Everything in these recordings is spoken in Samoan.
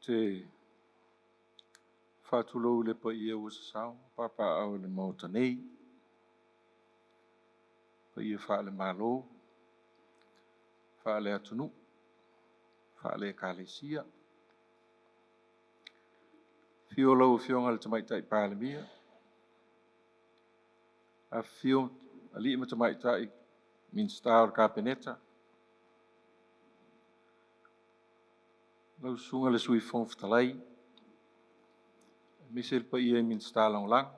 te faatulou i le paia ua sasao ma papaaao i le Maota nei, paia faale-Malo, faale-atunuu, faale-Ekalesia. Afio lau Afioga i le Tamaitai Palemia, afifio alii ma tamaitai Minisita o le Kapeneta, lau Susuga i le Sui Fofoga Fetalai, aemaise le paia i Minisita Lagolago,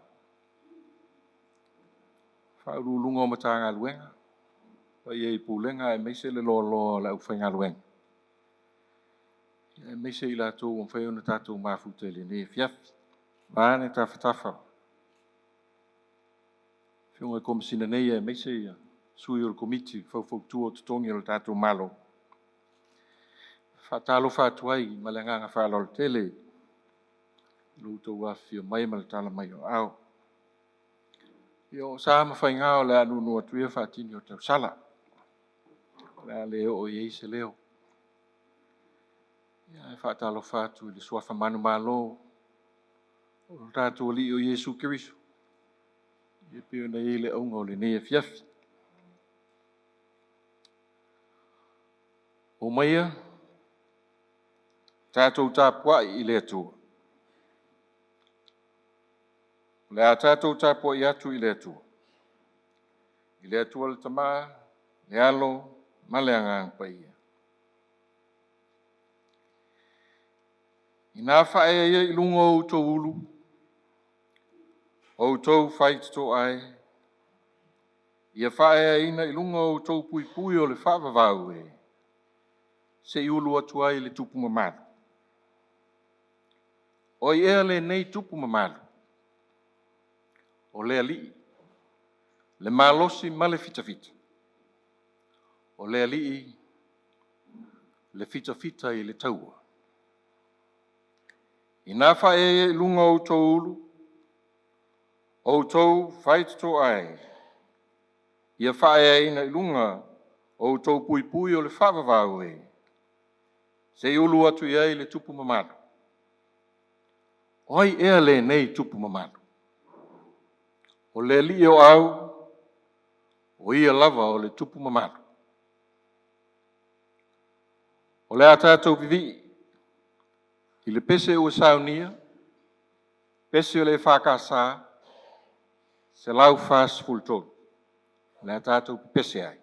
Ofisa Sili o Pulega o Matagaluega, le paia i Pulega aemaise le loaloa o le aufaigaluega, aemaise i latou ua mafai ona tatou mafuta i lenei afiafi, vaeane tafatafa o Afioga i Komesina nei aemaise sui o le Komiti Faufautua o Totogi o le tatou Malo. E faatalofa atu ai ma le agaga faaaloalo tele i lo outou afifio mai ma le tala mai o aao. Ia o sa ma faiga o le a nuunuu atu ia faatini o tausala, o le a le oo i ai se leo. Ae faatalofa atu i le suafa manumalo o lo tatou Alii o Iesu Keriso e pei ona i ai le auga o lenei afiafi. Omaia tatou tapuai i le Atua. O le a tatou tapuai atu i le Atua, i le Atua le Tama, le Alo ma le Agaga Paia. Ina faaea ia i luga o outou ulu, outou faitotoa e, ia faaeaina i luga o outou puipui o le faavavau e, se i ulu atu ai le Tupu mamalu. O ai ea lenei Tupu mamalu? O le Alii, le malosi ma le fitafita, o le Alii le fitafita i le taua. Ina faaea ia i luga o outou ulu, outou faitotoa e, ia faaeaina i luga o outou puipui o le faavavau e, se i ulu atu i ai le Tupu mamalu. O ai ea lenei Tupu mamalu? O le Alii o Au, o Ia lava o le Tupu mamalu. O le a tatou vivii i le pese ua saunia, pese o le EFKS 143, o le a tatou pepese ai.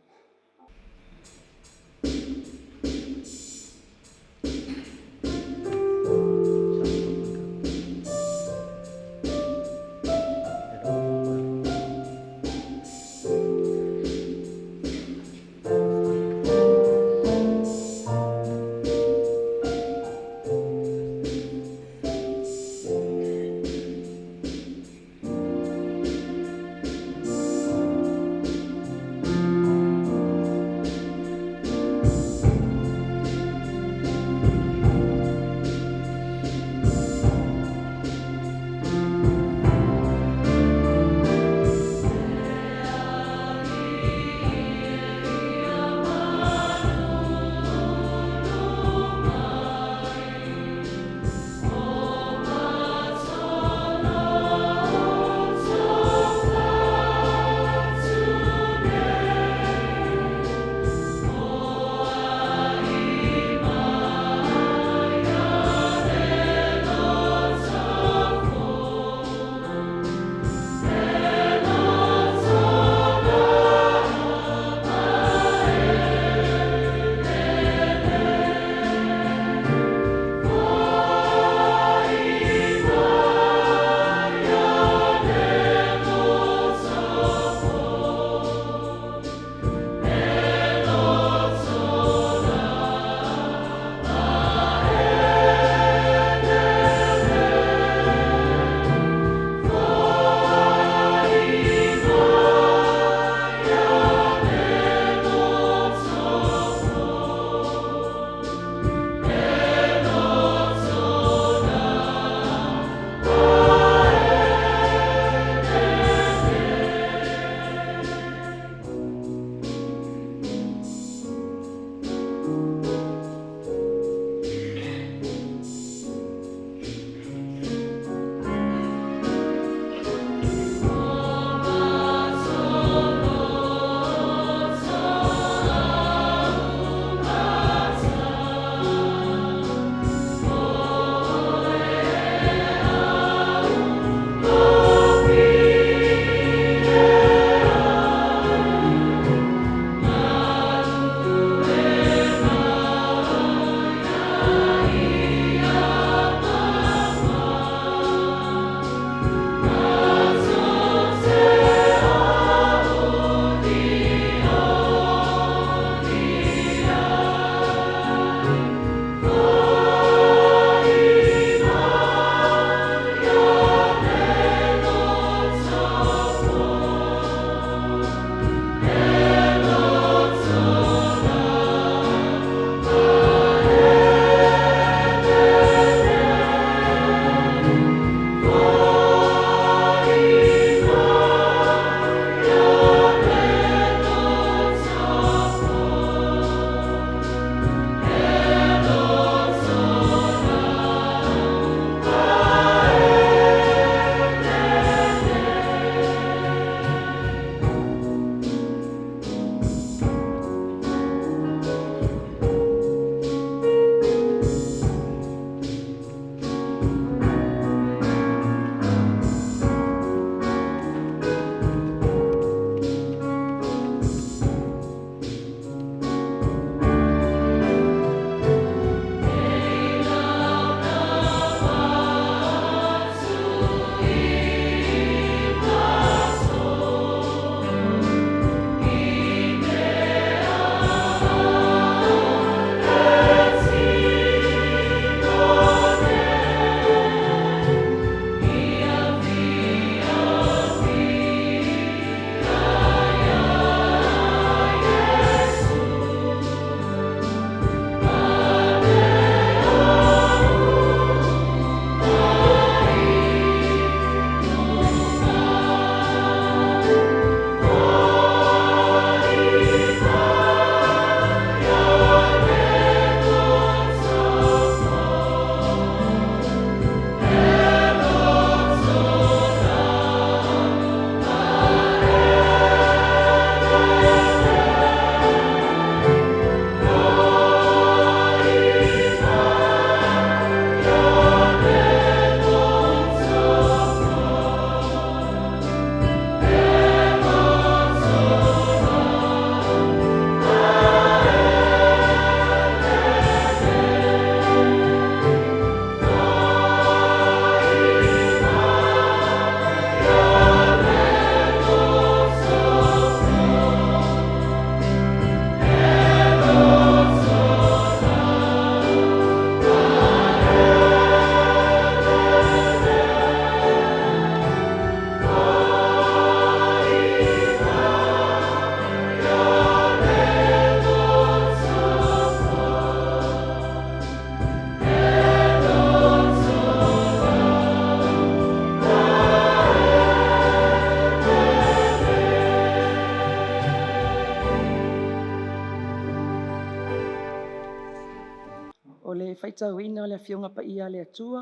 O le faitauina o le Afioga Paia a le Atua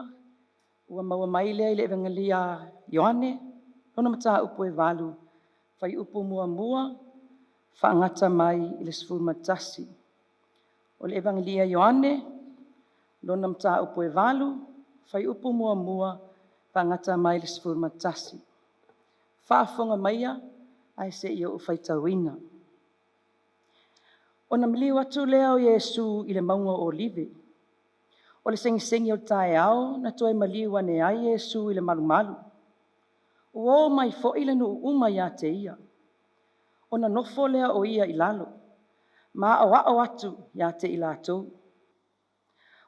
ua maua mai lea i le Evagelia a Ioane, lona mataupu e 8, fuaiupu 1 faagata mai i le 11. O le Evagelia a Ioane, lona mataupu e 8, fuaiupu 1 faagata mai i le 11. Faafofoga maia ae se i ou faitauina. Ona maliu atu lea o Iesu i le mauga o Olive. O le segisegi o le taeao na toe maliu ane ai Iesu i le malumalu. Ua o mai foi le nuu uma ia te Ia. Ona nofo lea o Ia i lalo, ma aoao atu ia te i latou.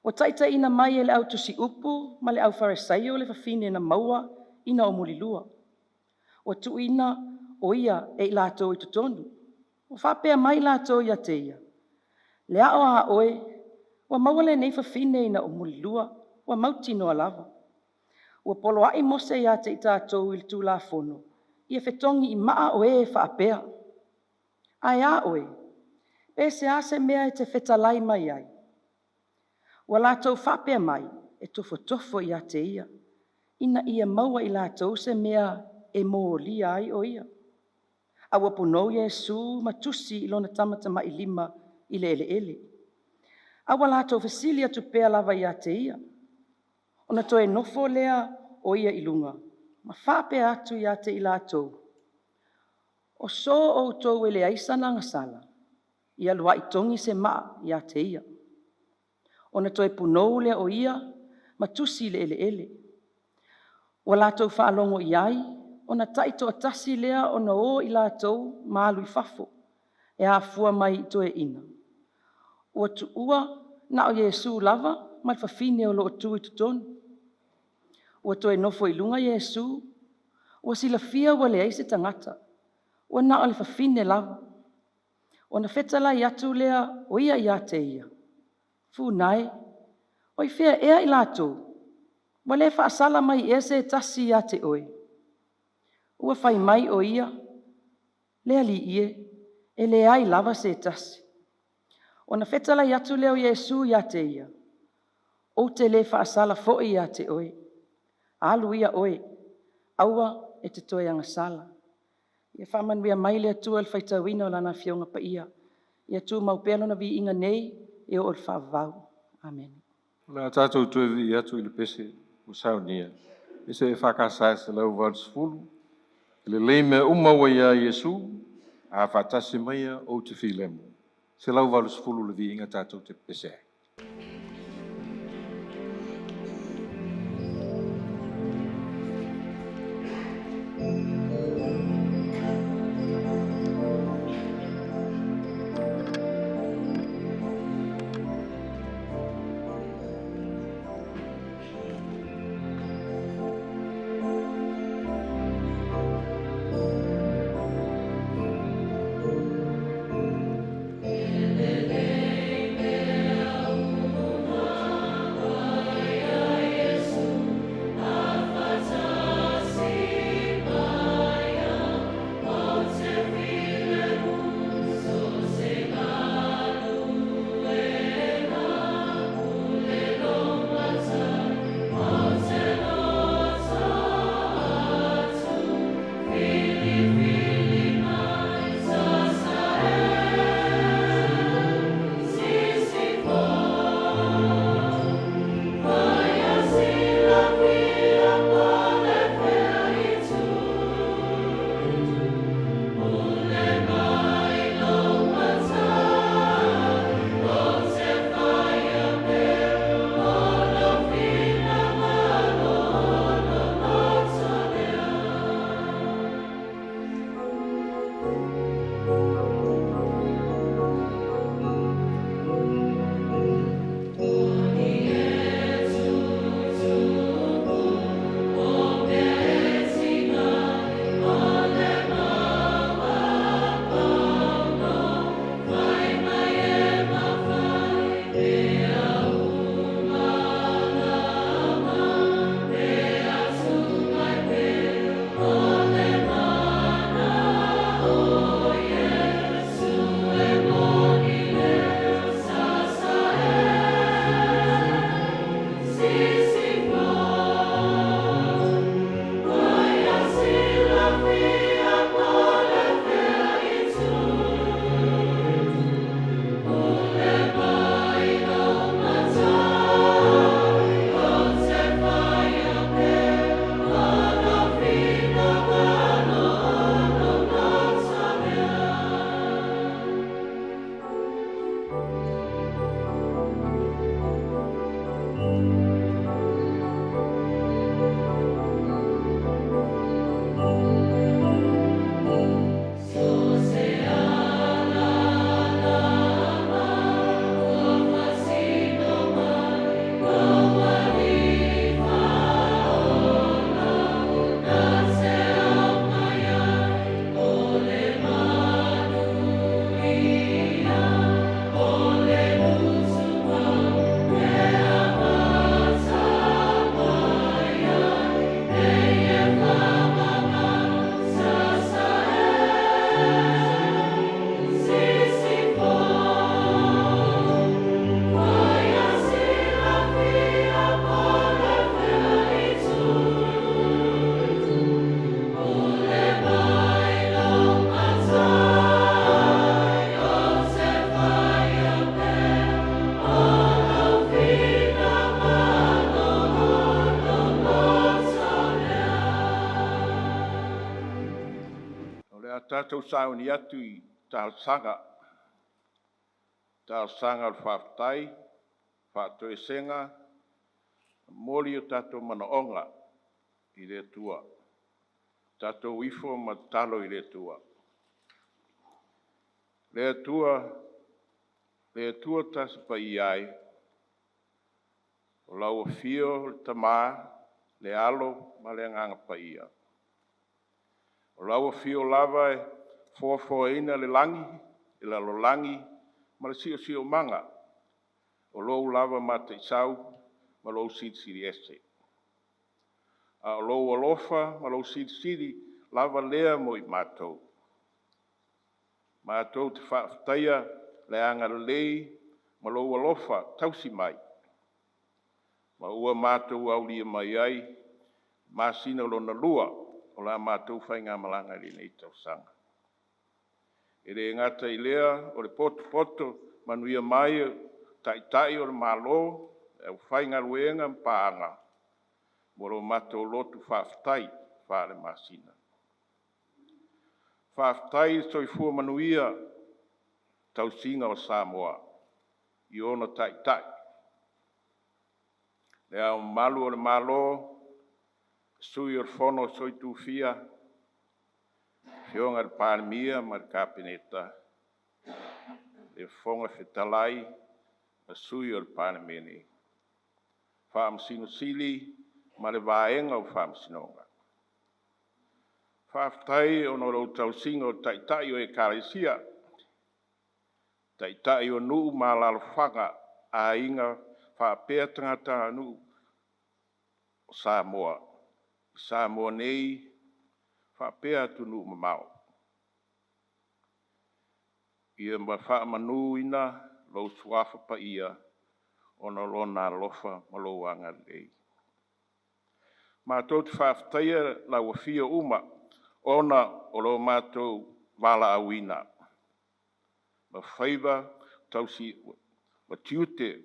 Ua taitaiina mai e le au tusiupu ma le aufarisaio le fafine na maua ina o mulilua. Ua tuuina o ia e i latou i totonu. Ua faapea mai latou ia te Ia, “Le ao a oe, ua maua lenei fafine ina o mulilua, ua mautinoa lava. Ua poloai Mose ia te i tatou i le Tulafono, ia fetogi i maa o e faapea. Ae a oe, pe sea se mea e te fetalai mai ai?” Ua latou faapea mai, e tofotofo ia te Ia, ina ia maua e i latou se mea e molia ai o Ia. A ua punou Iesu ma tusi i lona tamatamailima i le eleele. A ua latou fesili atu pea lava ia te Ia. Ona toe nofo lea o Ia i luga, ma faapea atu ia te i latou, “O so outou e leai sana agasala, ia luai togi se maa ia te ia.” Ona toe punou lea o Ia ma tusi i le eleele. Ua latou faalogo i ai, ona taitoatasi lea ona o i latou ma alu i fafo, e afua mai i toeaiina. Ua tuua na o Iesu lava ma le fafine o lo o tu i totonu. Ua toe nofo i luga Iesu, ua silafia ua leai se tagata, ua na o le fafine lava. Ona fetalai atu lea o Ia ia te ia, “Funa e, o i fea ea i latou? Ua le faasala mai ea se tasi ia te oe?” Ua fai mai o Ia, “Le Alii e, e leai lava se tasi.” Ona fetalai atu lea o Iesu ia te ia, “Ou te le faasala foi ia te oe, alu ia oe, aua e te toe agasala.” Ia faamanuia mai le Atua i le faitauina o Lana Afioga Paia. Ia tumau pea Lona viiga nei e oo i le faavavau. Amene. O le a tatou toe vivii atu i le pese ua saunia, pese EFKS 180, “E lelei mea uma ua ia Iesu, a faatasi mai ia ou te filemu.” 180 le viiga tatou te pepese ai. E lelei mea O le a tatou sauni atu i talosaga, talosaga o le faafetai, faatoesega, momoli o tatou manaoga i le Atua. Tatou ifo ma tatalo i le Atua. Le Atua, le Atua Tasi Paia e, o lau afio le Tama, le Alo ma le Agaga Paia. O lau afio lava e foafoaina le lagi, le lalolagi ma le siosiomaga. O lou lava mataisau ma lou silisili ese. A o lou alofa ma lou silisili lava lea mo i matou. Matou te faafetaia le agalelei ma lou alofa tausi mai, ma ua matou aulia mai ai le masina lona lua o la matou faigamalaga i lenei tausaga. E le gata i lea o le potopoto manuia mai o Taitai o le Malo, le aufaigaluega ma paaga, mo lo matou loto faafetai faalemasina. Faafetai le soifua manuia i le tausiga o Samoa i ona taitai, Le Ao Mamalu o le Malo, Sui o le Fono a Sui Tofia, Afioga i le Palemia ma le Kapeneta, le Fofoga Fetalai ma Sui o le Palemene, Faamasino Sili ma le Vaega o Faamasinoga. Faafetai ona o lau tausiga o Taitai o Ekalesia, Taitai o nuu ma alaalafaga, aiga faapea tagatanuu o Samoa i Samoa nei faapea atunuu mamao. Ia faamanuina lou Suafa Paia ona o Lona alofa ma lou agalelei. Matou te faafetaia lau afio uma ona o lo matou valaauina ma faiva tausi ma tiute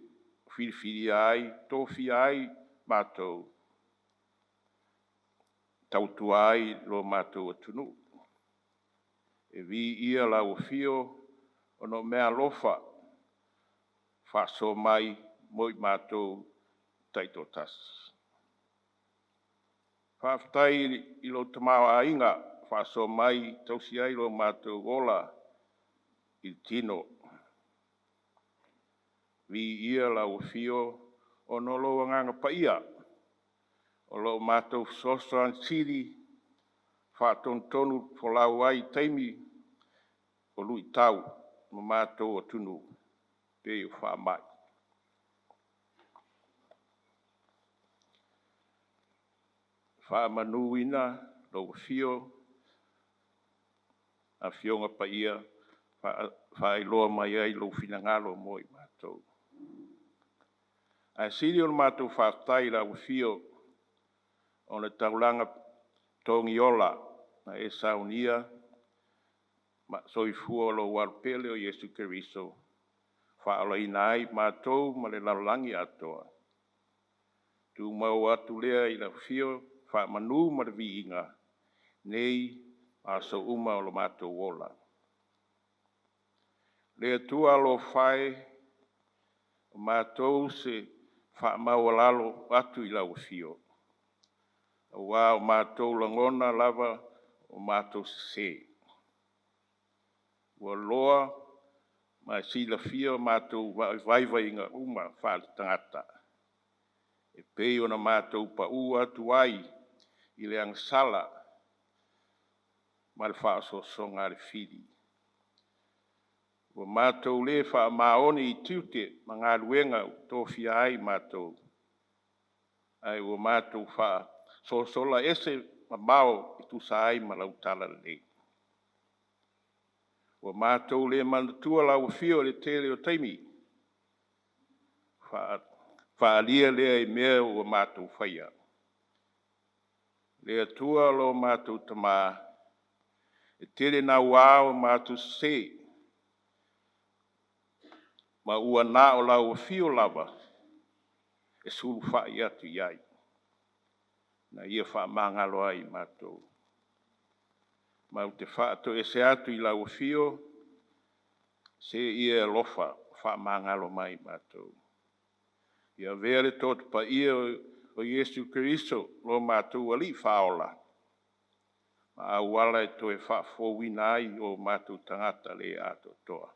filifilia ai tofia ai matou e tautua ai lo matou atunuu. E viia lau afio ona o meaalofa faasoa mai mo i matou taitoatasi. Faafetai i lou tamaoaiga faasoa mai e tausi ai lo matou ola i le tino. Viia lau afio ona o lou Agaga Paia o lo o matou fesoasoani sili faatonutonufolau ai i taimi o luitau ma matou atunuu pei o faamai. Faamanuina lau afio, Afioga Paia, faailoa mai ai lou finagalo mo i matou. Ae sili ona matou faafetai i lau afio ona o le taulaga togiola na e saunia ma soifua lou Alo pele o Iesu Keriso e faaolaina ai matou ma le lalolagi atoa. Tumau atu lea i le afio, faamanu ma le viiga nei ma aso uma o lo matou ola. Le Atua alofa e, o matou se faamaualalo atu i lau afio, aua o matou lagona lava o matou sese. Ua iloa ma e silafia o matou vaivaiga uma faale-tagata, e pei ona matou pau atu ai i le agasala ma le faaosoosoga a le fili. Ua matou le faamaoni i tiute ma galuega ua tofia ai matou, ae ua matou faasosola ese mamao e tusa ai ma lau Talalelei. Ua matou le manatua lau afio i le tele o taimi, faaalia lea i mea ua matou faia. Le Atua lo matou Tama, e tele naua o matou sese, ma ua na o lau afio lava e sulufai atu i ai, ina ia faamagalo ai matou. Matou te faatoese atu i lau afio, se i e alofa faamagalo mai matou. Ia avea le Toto Paia o Iesu Keriso lo matou Alii Faaola ma auala e toe faafouina ai o matou tagata le atoatoa.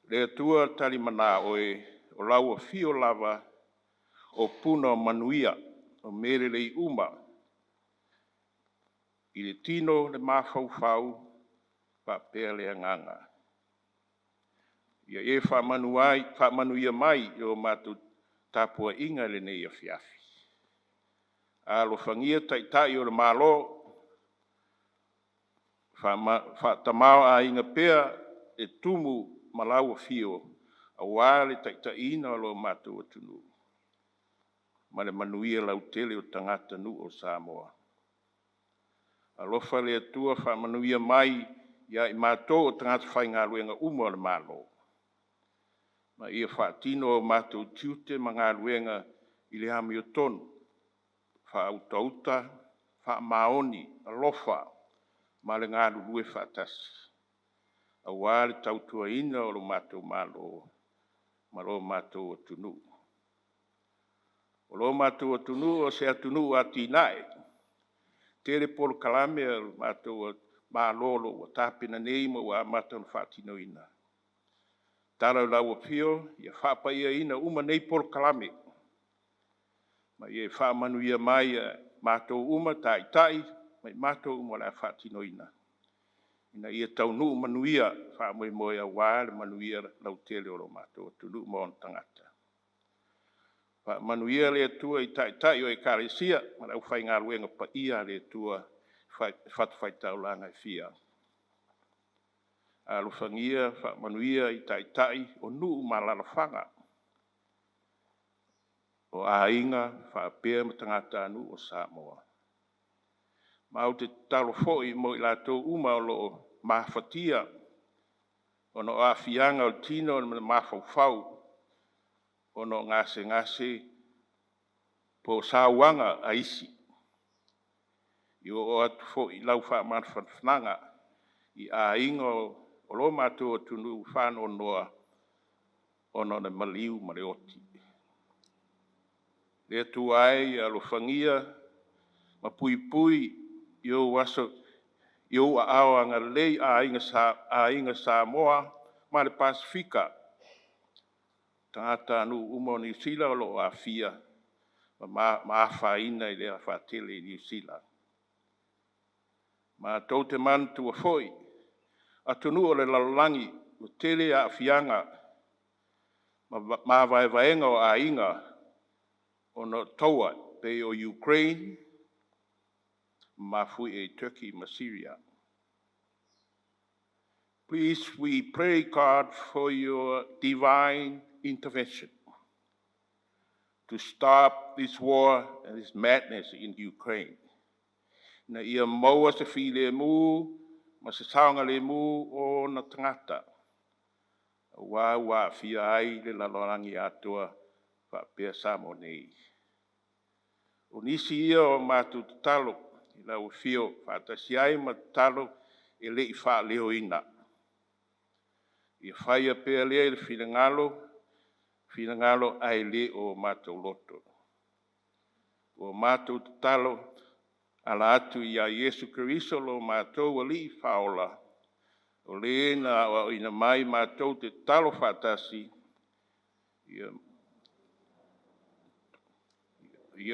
Le Atua talimana Oe, o lau afio lava o puna o manuia, o mea lelei uma i le tino, le mafaufau faapea le agaga. Ia e faamanuia mai i la matou tapuaiga i lenei afiafi. Alofagia Taitai o le Malo, faatamaoaiga pea e tumu ma lau afio aua le taitaiina o lo matou atunuu ma le manuia lautele o tagatanuu o Samoa. Alofa le Atua faamanuia mai ia i matou o tagata faigaluega uma o le Malo, ma ia faatino o matou tiute ma galuega i le amiotonu, faautauta, faamaoni, alofa ma le galulue faatasi, aua le tautuaina o lo matou Malo ma lo matou atunuu. O lo matou atunuu o se atunuu atiae, tele polokalame a lo matou Malo o lo o ua tapena nei ma ua amata ona faatinoina. Tatalo i lau Afio, ia faapaiaina uma nei polokalame, ma ia e faamanuia mai ia i matou uma taitai ma i matou uma o le a faatinoina, ina ia taunuu manuia faamoemoe aua le manuia lautele o lo matou atunuu ma ona tagata. Faamanuia le Atua i Taitai o Ekalesia ma le aufaigaluega paia a le Atua i fatafaitaulaga e fia. Alofagia faamanuia i Taitai o nuu ma alaalafaga, o aiga faapea ma tagatanuu o Samoa. Ma ou te tatalo foi mo i latou uma o lo o mafatia ona o aafiaga o le tino ma le mafaufau ona o gasegase po o sauaga a isi. Ia oo atu foi lau faamafanafanaga i aiga o lo matou atunuu faanoanoa ona o le maliu ma le oti. Le Atua e, ia alofagia ma puipui i ou aao agalelei aiga Samoa ma le Pasefika, tagatanuu uma o Niu Sila o lo o aafia ma afaina i le afa tele i Niu Sila. Matou te manatua foi atunuu o le lalolagi ua tele aafiaga ma vaevaega o aiga ona o taua e pei o Ukraine mafuie i Turkey ma Siria. Please, we pray, God, for your divine intervention to stop this war and this madness in Ukraine. Ina ia maua se filemu ma se saogalemu o ona tagata, aua ua aafia ai le lalolagi atoa faapea Samoa nei. O nisi ia o a matou tatalo i lau afio, faatasi ai ma tatalo e le i faaleoina. Ia faia pea lea i le finagalo ae le o matou loto. Ua matou tatalo ala atu ia Iesu Keriso lo matou Alii Faaola, o Le na aoaoina mai matou te tatalo faatasi, ia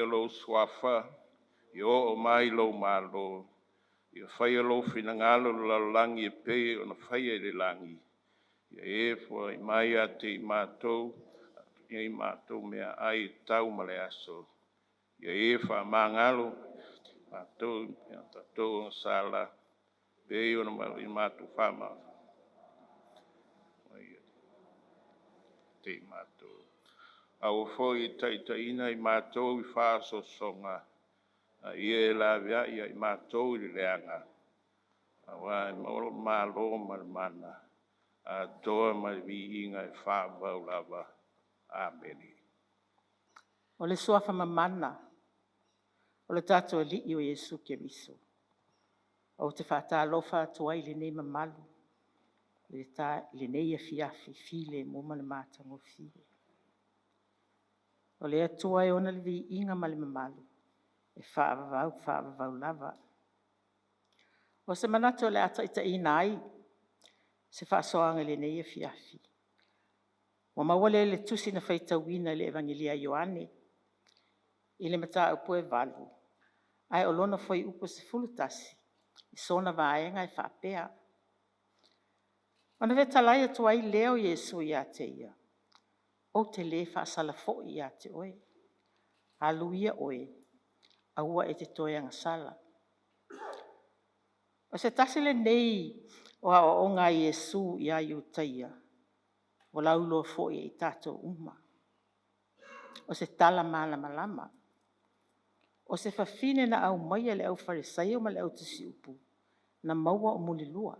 Lou Suafa, ia oo mai lou Malo, ia faia lou finagalo i le lalolagi e pei ona faia i le lagi. Ia e foai mai ia te i matou a matou meaai e tatau mo le aso. Ia e faamagalo matou mai a tatou agasala, e pei ona matou faamagalo mai ia te i matou. Aua foi ne i taitaiina i matou i faaosoosoga, a ia e laveai ia i matou i le leaga, aua e le Malo ma le Mana, atoa ma le Viiga e faavavau lava. Amene. O le suafa mamana o le tatou Alii o Iesu Keriso, ou te faatalofa atu ai i lenei mamalu i lenei afiafi filemu ma le matagofie. O le Atua e ona le viiga ma le mamalu e faavavau faavavau lava. O se manatu o le a taitaiina ai se faasoaga i lenei afiafi, ua maua lea i le tusi na faitauina i le Ievageli ia Ioane i le mataupu e 8, ae o lona fuaiupu e 11 i sona vaega e faapea; “Ona fetalai atu ai lea o Iesu ia te ia, ‘Ou te le faasala foi ia te oe, alu ia oe, aua e te toe agasala.’” O se tasi lenei o aoaoga a Iesu ia Iutaia, ua lauiloa foi ia i tatou uma. O se tala malamalama, o se fafine na aumaia e le aufarisaio ma le autusiupu, na maua o mulilua.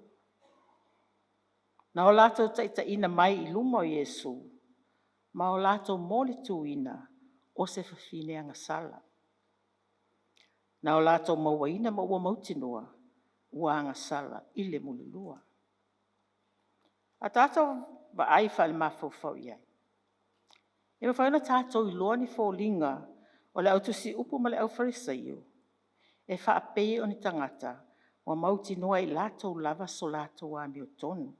Na o latou taitaiina mai i luma o Iesu, ma o latou molituina o se fafine agasala. Na o latou mauaina ma ua mautinoa, ua agasala i le mulilua. A tatou vaai faale-mafaufau i ai, e mafai ona tatou iloa ni foliga o le autusiupu ma le aufarisaio, e faapei o ni tagata ua mautinoa e i latou lava so latou amiotonu,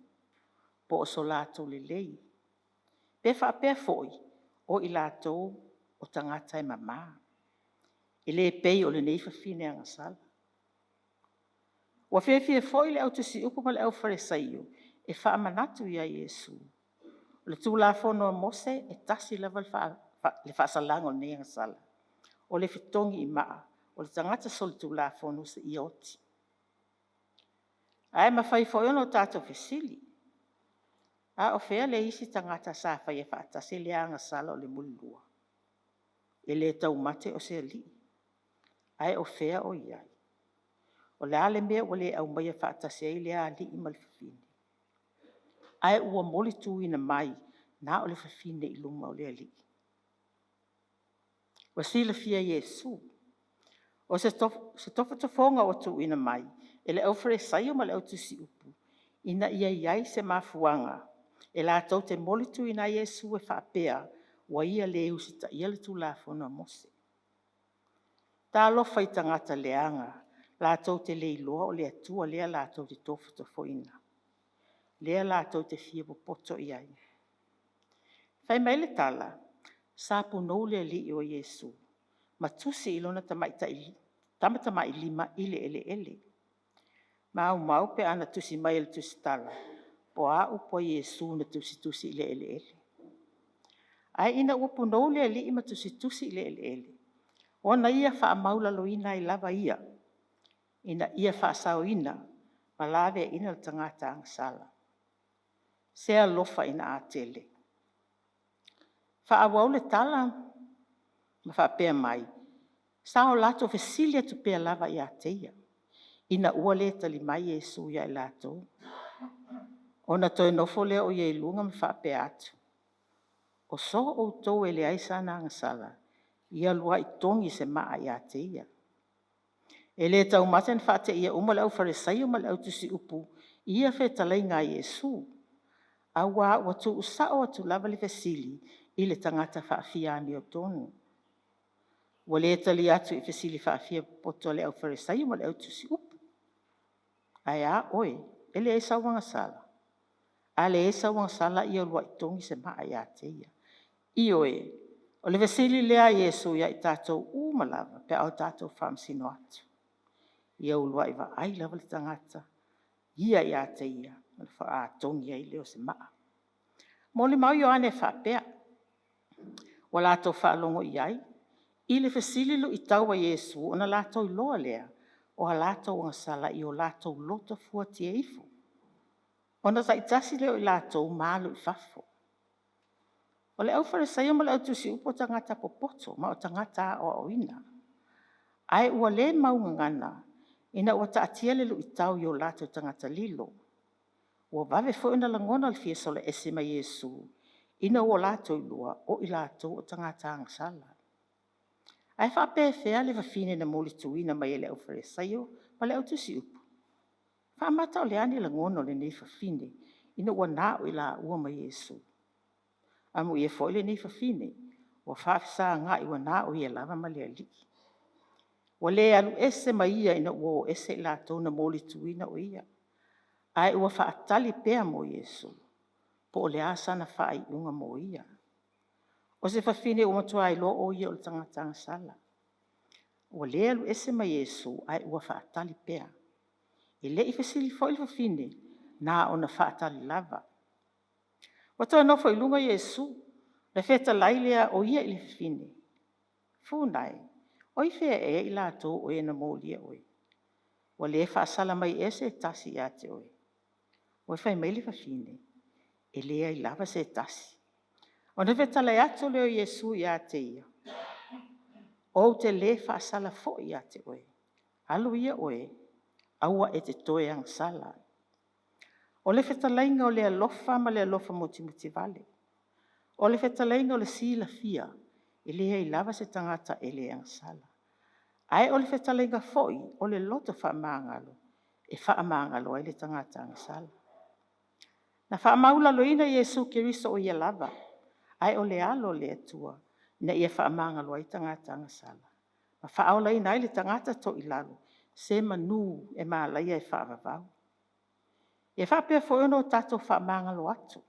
po o so latou lelei. Pe faapea foi o i latou o tagata e mama. E le pei o lenei fafine agasala. Ua fiafia foi le autusiupu ma le aufarisaio e faamanatu ia Iesu, o le tulafono a Mose e tasi lava le faasalaga o lenei agasala, o le fetogi i maa o le tagata solitulafono seia oti. Ae mafai foi ona tatou fesili, a o fea le isi tagata sa faia faatasi lea agasala o le mulilua? E le taumate o se alii, ae o fea o i ai? O le a le mea ua le aumaia faatasi ai lea alii ma le fafine? Ae ua molituina mai na o le fafine i luma o le Alii. Ua silafia e Iesu, o se tofotofoga ua tuuina mai e le aufarisaio ma le autusiupu, ina ia i ai se mafuaaga e latou te molituina ai Iesu e faapea, ua ia le usitaia le tulafono a Mose. Talofa i tagata leaga, latou te le iloa o le Atua lea latou te tofotofoina, lea latou te fia popoto i ai. Fai mai le tala, sa punou le alii o Iesu ma tusi i lona tamatamailima i le eleele. Maumau pe ana tusi mai i le tusitala, po o a upu a Iesu na tusitusi i le eleele. Ae ina ua punou le Alii ma tusitusi i le eleele, ona ia faamaualaloina ai lava ia, ina ia faasaoina ma laveaiina le tagata agasala. Se alofa ina a tele. Faaauau le tala ma faapea mai, sa o latou fesili atu pea lava ia te ia, ina ua le tali mai Iesu ia i latou. Ona toe nofo lea o ia i luga ma faapea atu, “O so outou e leai sana agasala, ia luai togi se maa ia te ia.” E le taumate na faateia uma le aufarisaio ma le autusiupu i ia fetalaiga a Iesu. Auā ua tuusao atu lava le fesili i le tagata faafia-amiotonu. Ua le talia atu i fesili faafiapopoto a le aufarisaio ma le autusiupu. Ae a oe, e leai sau agasala? A leai sau agasala, ia uluai togi se maa ia te ia. Ioe, o le fesili lea a Iesu ia i tatou uma lava pe a o tatou faamasino atu. Ia uluai vaai lava le tagata ia ia te ia, ona faatoa togi ai lea o se maa. Molimau Ioane e faapea, ua latou faalogo i ai i le fesili luitau a Iesu, ona latou iloa lea o a latou agasala i o latou loto fuatia ifo. Ona taitasi lea o i latou ma alu i fafo. O le aufarisaio ma le autusiupu o tagata popoto ma o tagata aoaoina. Ae ua le maugagana ina ua taatia le luitau i o latou tagata lilo. Ua vave foi ona lagona le fia solaese mai Iesu, ina ua latou iloa o i latou o tagata agasala. Ae faapefea le fafine na molituina mai e le aufarisaio ma le autusiupu? Faamata o le a ni lagona o lenei fafine ina ua na o i laua ma Iesu? Amuia foi lenei fafine ua faafesagai ua na o ia lava ma le Alii. Ua le alu ese ma ia ina ua o ese i latou na molituina o ia. Ae ua faatali pea mo Iesu, po o le a sana faaiuga mo ia. O se fafine ua matua iloa o ia o le tagata agasala. Ua le alu ese ma Iesu ae ua faatali pea. E le i fesili foi le fafine, na ona faatali lava. Ua toe nofo i luga Iesu, na fetalai lea o ia i le fafine, Fefunai, o i fea ea i latou o e na molia oe? Ua le faasala mai ea se tasi ia te oe? Ua fai mai le fafine, E leai lava se tasi. Ona fetalai atu lea o Iesu ia te ia, Ou te le faasala foi ia te oe, alu ia oe, aua e te toe agasala. O le fetalaiga o le alofa ma le alofa mutimutivale. O le fetalaiga o le silafia, e leai lava se tagata e le agasala. Ae o le fetalaiga foi o le loto faamagalo, e faamagalo ai le tagata agasala. Na faamaualaloina Iesu Keriso o ia lava, ae o le alo o le Atua, ina ia faamagalo ai tagata agasala, ma faaolaina ai le tagata toilalo, se manu e malaia e faavavau. E faapea foi ona tatou faamagalo atu,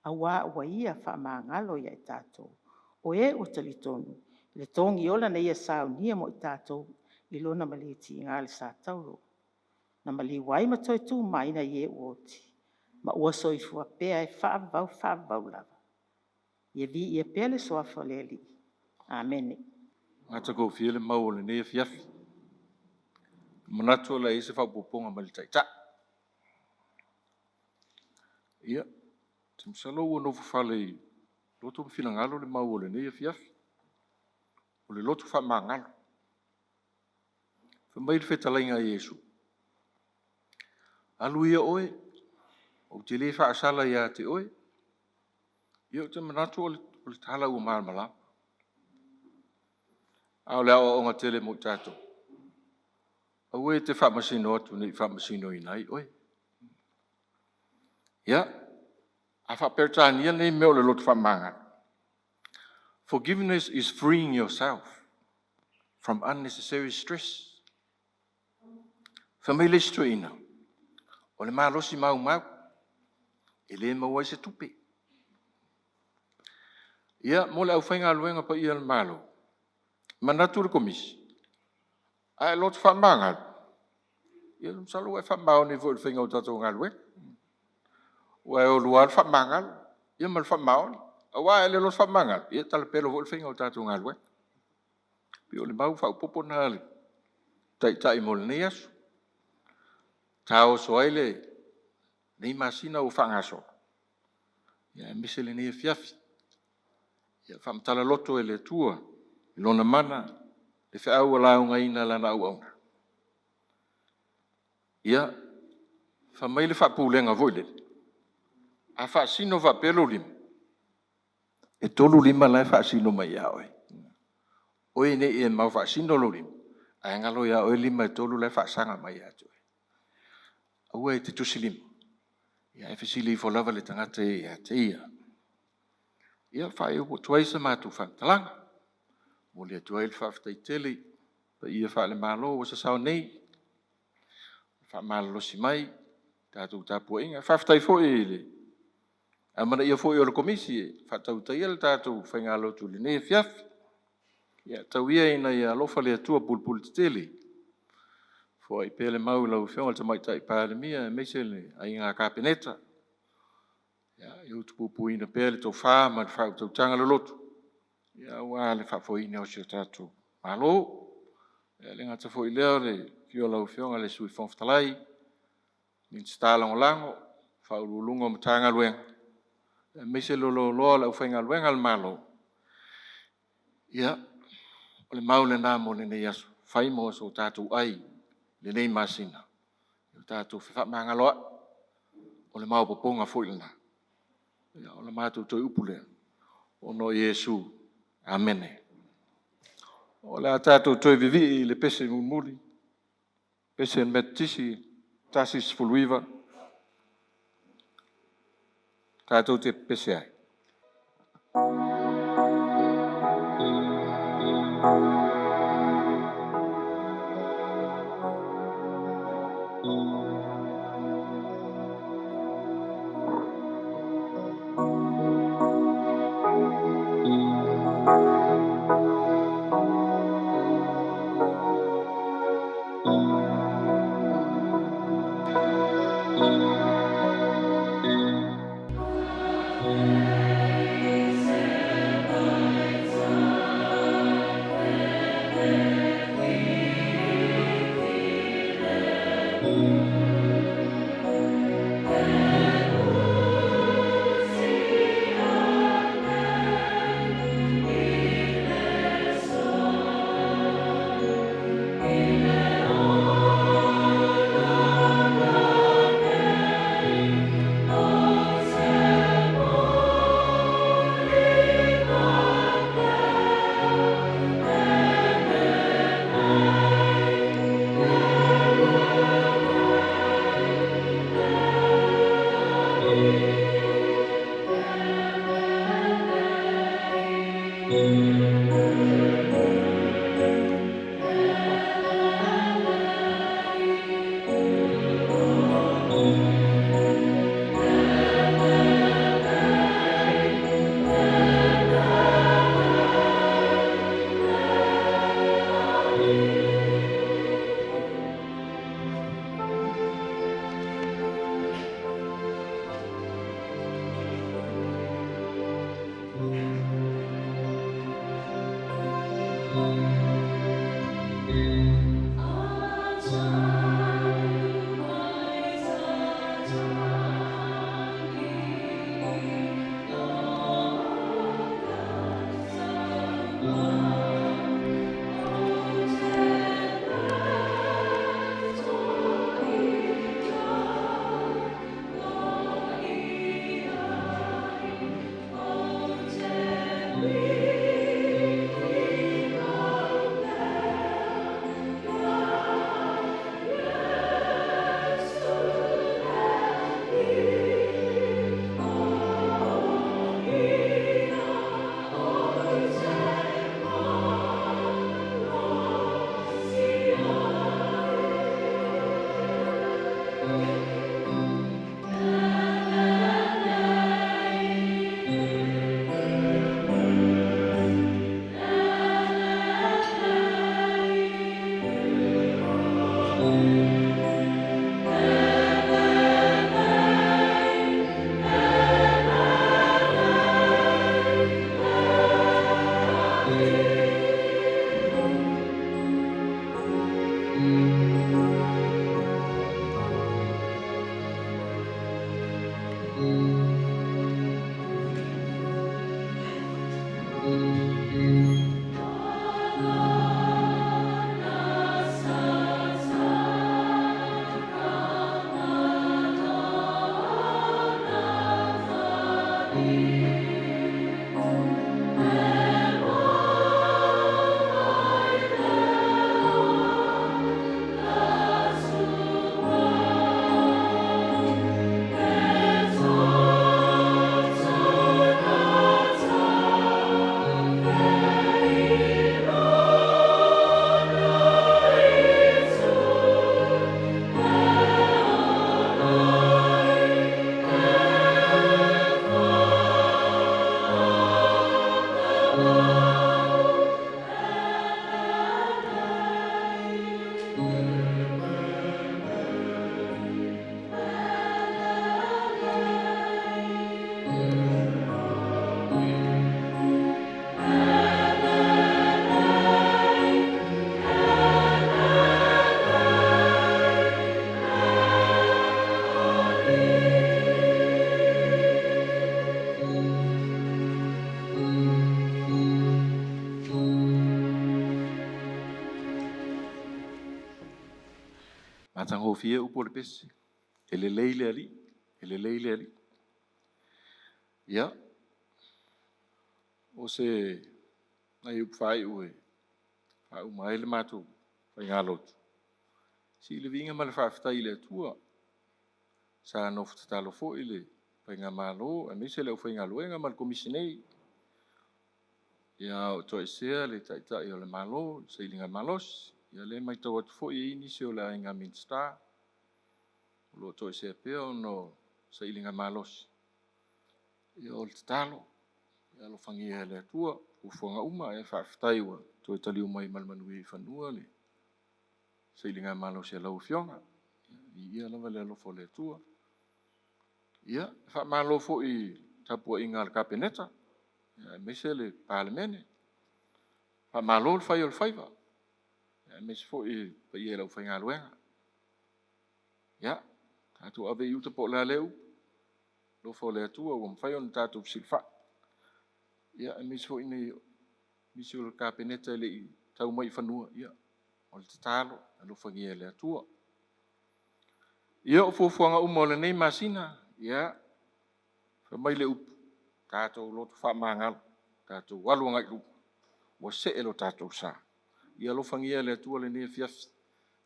aua ua ia faamagalo ia i tatou, o e ua talitonu i le togiola na ia saunia mo i tatou i lona maliu tiga i le satauro. Na maliu ai ma toe tu mai nai e ua oti, ma ua soifua pea e faavavau faavavau lava. Ia viia pea le Suafa o le Alii. Amene. Matagofie le mau o lenei afiafi. E manatu o le a i ai se faaopoopoga mai le Taitai. Ia, ou te masalo ua nofofale i loto ma finagalo le mau o lenei afiafi. O le loto faamagalo. Fai mai le fetalaiga a Iesu, alu ia oe, ou te le faasala ia te oe. Ia ou te manatu o le tala ua malamalama. A o le aoaoga tele mo i tatou, aua e te faamasino atu ne i faamasinoina ai oe. Ia, a faa-Peretania lenei mea o le loto faamagalo, forgiveness is freeing yourself from unnecessary stress. Fai mai le isi toeaina, o le malosi maumau, e le maua ai se tupe. Ia, mo le aufaigaluega paia a le Malo, manatu le Komisi, a e loto faamagalo, ia masalo ua e faamaoni foi i le faiga o le tatou galuega. Aua e o oulua lava le faamagalo, ia ma le faamaoni. Aua a e le loto faamagalo, ia e talapelo foi le faiga o le tatou galuega. E pei o le mau faaopoopo lena a le Taitai mo lenei aso. Ta oso ai lenei masina ua faagasolo, ia aemaise lenei afiafi. Ia faamatala loto e le Atua i lona mana le feau ua laugaina e lana auauna. Ia, fai mai le faaupulega foi lele, a faasino faapea lou lima, e 3 lima la e faasino mai ia oe. Oe ne i e mao faasino lou lima, ae galo ia oe lima e 3 la e faasaga mai ia te oe. Aua e te tusilima, Ia, ae fesili ifo lava le tagata ia te ia. Ia, faaiu atu ai sa matou faamatalaga. Momoli atu ai le faafetai tele i paia faale-Malo ua sasao nei, faamalolosi mai i le tatou tapuaiga. Faafetai foi i le amanaia foi o le Komisi e faatautaia le tatou faigalotu i lenei afiafi. Ia tau ia ina ia alofa le Atua pulepuletetele foai pea le mau i lau Afioga i le Tamaitai Palemia aemaise le Aiga Kapeneta. Ia utupupuina pea le tofa ma le faautautaga loloto aua le faafoeina o si o tatou Malo. E le gata foi i lea o le afio o lau Afioga i le Sui Fofoga Fetalai, Minisita Lagolago, Ofisa Sili o Pulega o Matagaluega, aemaise le loaloa o le aufaigaluega a le Malo. Ia, o le mau lena mo lenei aso, fai ma so tatou ai i lenei masina, ia tatou fefaamagaloai. O le maopoopoga foi lena. Ia, o le matou toe upu lea, ona o Iesu. Amene. O le a tatou toe vivii i le pese mulimuli, le pese a le Metotisi 119, tatou te pepese ai. Matagofie upu o le pese, e lelei le Alii, e lelei le Alii. Ia, o se nai upu faaiu e faauma ai le matou faigalotu, sii le viiga ma le faafetai i le Atua. Sa nofo tatalo foi le Faigamalo aemaise le aufaigaluega ma le Komisi nei, a o toesea le Taitai o le Malo i le sailigamalosi. Ia o lea e matau atu foi e i ai nisi o le aiga Minisita o lo o toesea pea ona o sailigamalosi. Ia o le tatalo, ia alofagia e le Atua fuafuaga uma, ae faafetai ua toe taliu mai ma le manuia i fanua le sailigamalosi a lau Afioga. Viia lava le alofa o le Atua. Ia, faamalo foi i le tapuaiga a le Kapeneta, aemaise le Palemene. Faamalo le fai o le faiva, aemaise foi le paia o le aufaigaluega. Ia, tatou ave i uta po o le a lea upu, alofa o le Atua ua mafai ona tatou fesilafai, aemaise foi nisi o le Kapeneta e le i tau mai i fanua, ia, o le tatalo, alofagia e le Atua. Ia, o fuafuaga uma o lenei masina, ia, fai mai le upu, tatou loto faamagalo, tatou alo agai i luma, ua see lo tatou sa. Ia alofagia e le Atua lenei afiafi,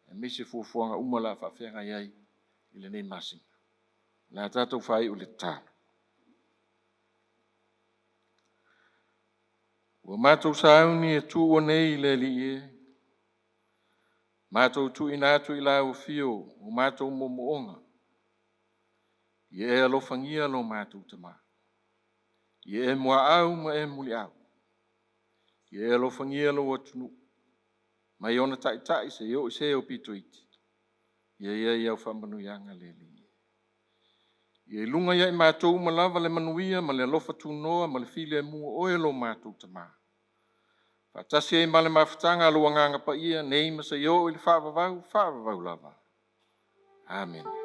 aemaise fuafuaga uma o le a faafeagai ai i lenei masina. O le a tatou faaiu i le tatalo. Ua matou sauni e tuua nei le Alii e, matou tuuina atu i lau afio o matou moomooga. Ia e alofagia lo matou tama, ia e muaau ma e muliau, ia e alofagia lou atunuu, mai ona taitai seia oo i se aupito iti, ia i ai au faamanuiaga le Alii. Ia i luga ia i matou uma lava le manuia ma le alofa tunoa ma le filemu o oe lo matou Tama, faatasi ai ma le mafutaga a lou Agaga Paia, nei ma seia oo i le faavavau, faavavau lava. Amene.